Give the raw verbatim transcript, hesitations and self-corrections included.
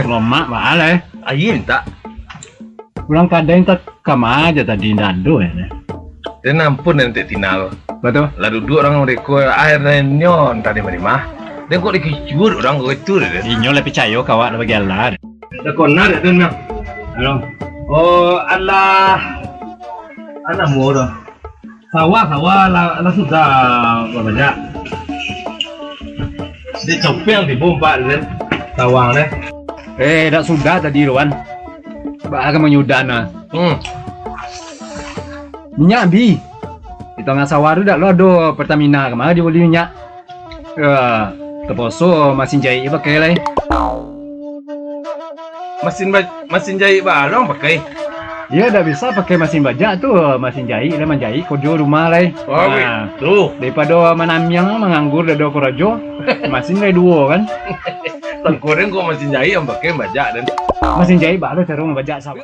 Lomak baa lai. Aia mintak. Urang kadai tak kama aja tadi, ndak ado ya. Den ampun, den Tek Tinal. Batua. Lah duduak urang mereka, aia nyo tadi marimah. Den kok dikicuah urang kok itu deh. Inyo lah picayo ka awak lah bagi alah. Dah kona dek den nah. Halo. Oh, alah. Anak murah. Sawah, sawah lah, lah sudah babajak. Dek Copiang tibo, Pak, den. Sawah deh. Eh, dak sudah tadi tu, Wan. Baa ka manyudah nah. Hmm. Minyak abih. Di tangah sawah tu dak lo ado Pertamina, ka ma dibali minyak? Ya, taposo masin jahik pakai lai. Masin ba-, masin jahik baa lo pakai? Iyo, dak bisa pakai masin bajak tu, masin jahik lai manjahik karajo rumah lai. Oh, nah, gitu. Daripado manamiang manganggur dak ado karajo, masin lai duo kan. Tangkoreng kok masin jahik nan pakai bajak den. Masin jahik baa lo caro mambajak sawah?